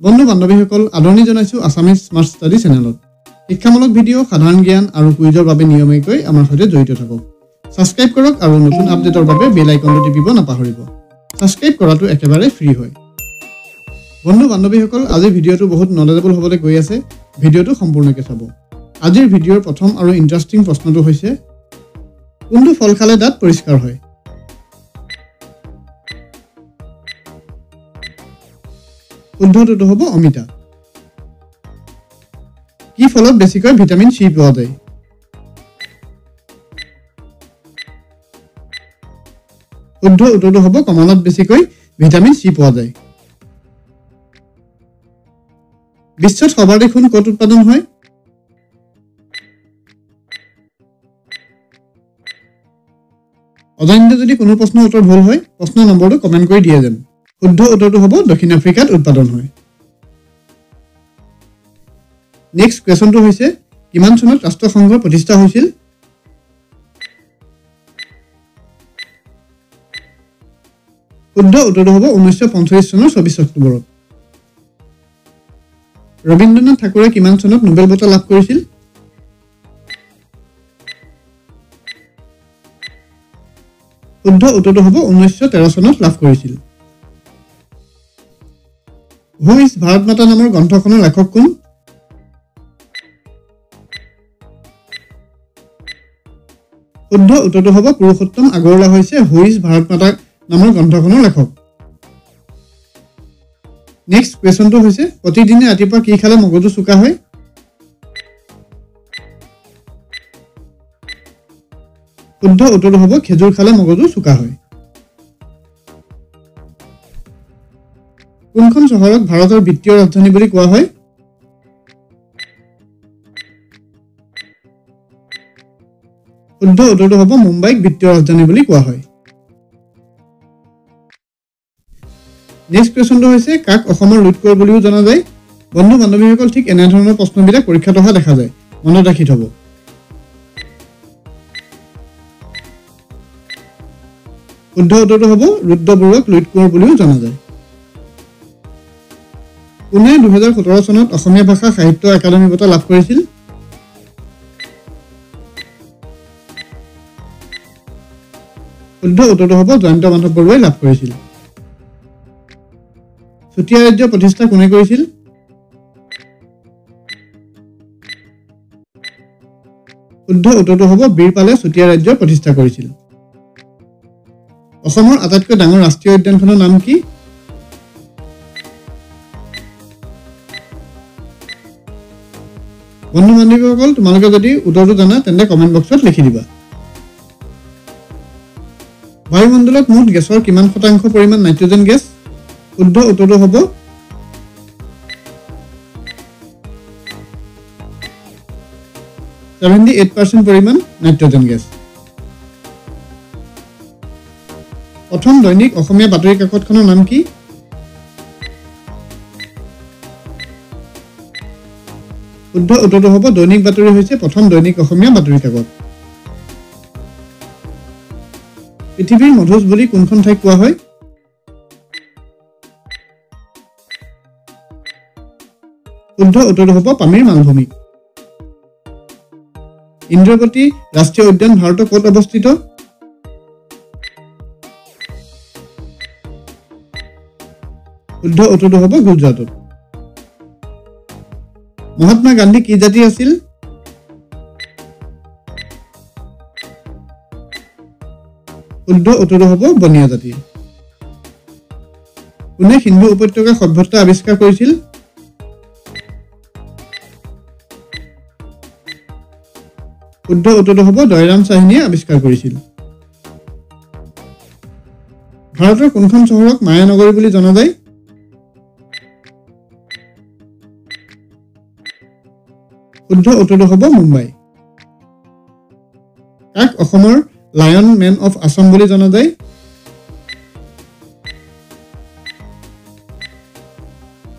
বন্ধু বান্ধৱীসকল, আদৰণি জনাইছোঁ আছামিজ স্মাৰ্ট ষ্টাডি চেনেলত। শিক্ষামূলক ভিডিঅ', সাধাৰণ জ্ঞান আৰু কুইজৰ বাবে নিয়মীয়াকৈ আমাৰ সৈতে জড়িত থাকক। ছাবস্ক্ৰাইব কৰক আৰু নতুন আপডেটৰ বাবে বেল আইকনটো টিপিব নাপাহৰিব। ছাবস্ক্ৰাইব কৰাটো একেবাৰে ফ্ৰী হয়। বন্ধু বান্ধৱীসকল, আজিৰ ভিডিঅ'টো বহুত নলেজেবল হ'বলৈ গৈ আছে। ভিডিঅ'টো সম্পূৰ্ণকৈ চাব। আজিৰ ভিডিঅ'ৰ প্ৰথম আৰু ইণ্টাৰেষ্টিং প্ৰশ্নটো হৈছে, কোনটো ফল খালে দাঁত পৰিষ্কাৰ হয়? শুদ্ধটো হ'ব অমিতা। কি ফলত বেছিকৈ ভিটামিন চি পোৱা যায়? শুদ্ধ উত্তৰটো হ'ব কমলাত বেছিকৈ ভিটামিন চি পোৱা যায়। বিশ্বত সৰ্বাধিক সোণ ক'ত উৎপাদন হয়? অজানিতে যদি কোনো প্ৰশ্নৰ উত্তৰ ভুল হয়, প্ৰশ্ন নম্বৰটো কমেণ্ট কৰি দিয়ে যেন। শুদ্ধ উত্তৰটো হ'ব দক্ষিণ আফ্ৰিকাত উৎপাদন হয়। নেক্সট কুৱেশ্যনটো হৈছে, কিমান চনত ৰাষ্ট্ৰসংঘৰ প্ৰতিষ্ঠা হৈছিল? শুদ্ধ উত্তৰটো হ'ব 1945 চনৰ 24 অক্টোবৰত। ৰবীন্দ্ৰনাথ ঠাকুৰে কিমান চনত নোবেল বঁটা লাভ কৰিছিল? শুদ্ধ উত্তৰটো হ'ব 1913 চনত লাভ কৰিছিল। Who is Bharat মাতা নামৰ গ্ৰন্থখনৰ লেখক কোন? শুদ্ধ উত্তৰটো হ'ব পুৰুষোত্তম আগৰৱালা হৈছে who is Bharat মাতা নামৰ গ্ৰন্থখনৰ লেখক। নেক্সট কুৱেশ্যনটো হৈছে, প্ৰতিদিনে ৰাতিপুৱা কি খালে মগজু চোকা হয়? শুদ্ধ উত্তৰটো হ'ব খেজুৰ খালে মগজু চোকা হয়। কোনখন চহৰক ভাৰতৰ বিত্তীয় ৰাজধানী বুলি কোৱা হয়? শুদ্ধ উত্তৰটো হ'ব মুম্বাইক বিত্তীয় ৰাজধানী বুলি কোৱা হয়। নেক্সট কুৱেশ্যনটো হৈছে, কাক অসমৰ লুইত কোঁৱৰ বুলিও জনা যায়? বন্ধু বান্ধৱীসকল, ঠিক এনেধৰণৰ প্ৰশ্নবিলাক পৰীক্ষাত অহা দেখা যায়, মনত ৰাখি থ'ব। শুদ্ধ উত্তৰটো হ'ব ৰুদ্ৰ বৰুৱাক লুইত কোঁৱৰ বুলিও জনা যায়। কোনে 2017 চনত অসমীয়া ভাষা সাহিত্য একাডেমী বঁটা লাভ কৰিছিল? শুদ্ধ উত্তৰটো হ'ব জয়ন্ত মাধৱ বৰুৱাই লাভ কৰিছিল। চুতীয়া ৰাজ্য প্ৰতিষ্ঠা কোনে কৰিছিল? শুদ্ধ উত্তৰটো হ'ব বীৰপালে চুতীয়া ৰাজ্য প্ৰতিষ্ঠা কৰিছিল। অসমৰ আটাইতকৈ ডাঙৰ ৰাষ্ট্ৰীয় উদ্যানখনৰ নাম কি? বন্ধু বান্ধৱীসকল, তোমালোকে যদি উত্তৰটো জানা তেন্তে কমেণ্ট বক্সত লিখি দিবা। বায়ুমণ্ডলত মুঠ গেছৰ কিমান শতাংশ পৰিমাণ নাইট্ৰজেন গেছ? শুদ্ধ উত্তৰটো হ'ব 78% পৰিমাণ নাইট্ৰজেন গেছ। প্ৰথম দৈনিক অসমীয়া বাতৰি কাকতখনৰ নাম কি? শুদ্ধ উত্তৰটো হ'ব দৈনিক বাতৰি হৈছে প্ৰথম দৈনিক অসমীয়া বাতৰি কাকত। পৃথিৱীৰ মধুজ বুলি কোনখন ঠাইক কোৱা হয়? শুদ্ধ উত্তৰটো হ'ব পামীৰ মালভূমি। ইন্দ্ৰৱতী ৰাষ্ট্ৰীয় উদ্যান ভাৰতৰ ক'ত অৱস্থিত? শুদ্ধ উত্তৰটো হ'ব গুজৰাটত। মহাত্মা গান্ধী কি জাতি আছিল? শুদ্ধ উত্তৰটো হ'ব বনিয়া জাতি। কোনে সিন্ধু উপত্যকা সভ্যতা আৱিষ্কাৰ কৰিছিল? শুদ্ধ উত্তৰটো হ'ব দয়ৰাম চাহিনীয়ে আৱিষ্কাৰ কৰিছিল। ভাৰতৰ কোনখন চহৰক মায়ানগৰী বুলি জনা যায়? শুদ্ধ উত্তৰটো হ'ব মুম্বাই। কাক অসমৰ লায়ন মেন অফ আছাম বুলি জনা যায়?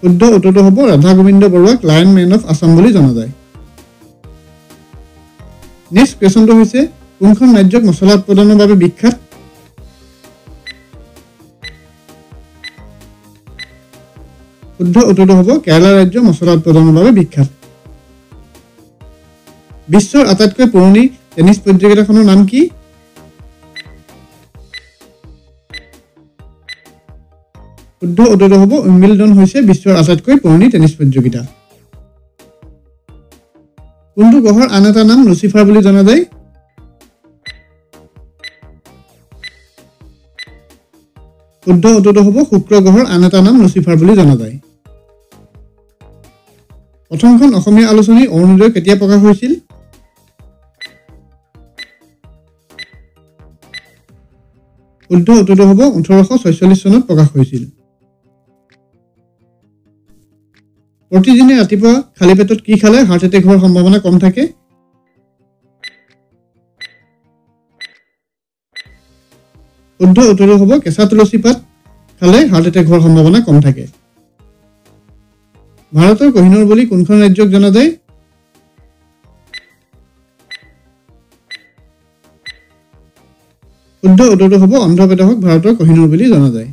শুদ্ধ উত্তৰটো হ'ব ৰাধা গোবিন্দ বৰুৱাক লায়ন মেন অফ আছাম বুলি জনা যায়। নেক্সট কুৱেশ্যনটো হৈছে, কোনখন ৰাজ্যক মছলা উৎপাদনৰ বাবে বিখ্যাত? শুদ্ধ উত্তৰটো হ'ব কেৰালা ৰাজ্য মছলা উৎপাদনৰ বাবে বিখ্যাত। বিশ্বৰ আটাইতকৈ পুৰণি টেনিছ প্ৰতিযোগিতাখনৰ নাম কি? শুদ্ধ উত্তৰটো হ'ব উইম্বলডন হৈছে বিশ্বৰ আটাইতকৈ পুৰণি টেনিছ প্ৰতিযোগিতা। কোনটো গ্ৰহৰ আন এটা নাম লুচিফাৰ বুলি জনা যায়? শুদ্ধ উত্তৰটো হ'ব শুক্ৰ গ্ৰহৰ আন এটা নাম লুচিফাৰ বুলি জনা যায়। প্ৰথমখন অসমীয়া আলোচনী অৰুণোদয় কেতিয়া প্ৰকাশ হৈছিল? শুদ্ধ উত্তৰটো হ'ব 1846 চনত প্ৰকাশ হৈছিল। প্ৰতিদিনে ৰাতিপুৱা খালী পেটত কি খালে হাৰ্ট এটেক হোৱাৰ সম্ভাৱনা কম থাকে? শুদ্ধ উত্তৰটো হ'ব কেঁচা তুলসী পাত খালে হাৰ্ট এটেক হোৱাৰ সম্ভাৱনা কম থাকে। ভাৰতৰ কহিনুৰ বুলি কোনখন ৰাজ্যক জনা যায়? শুদ্ধ উত্তৰটো হ'ব অন্ধ্ৰপ্ৰদেশক ভাৰতৰ কহিনুৰ বুলি জনা যায়।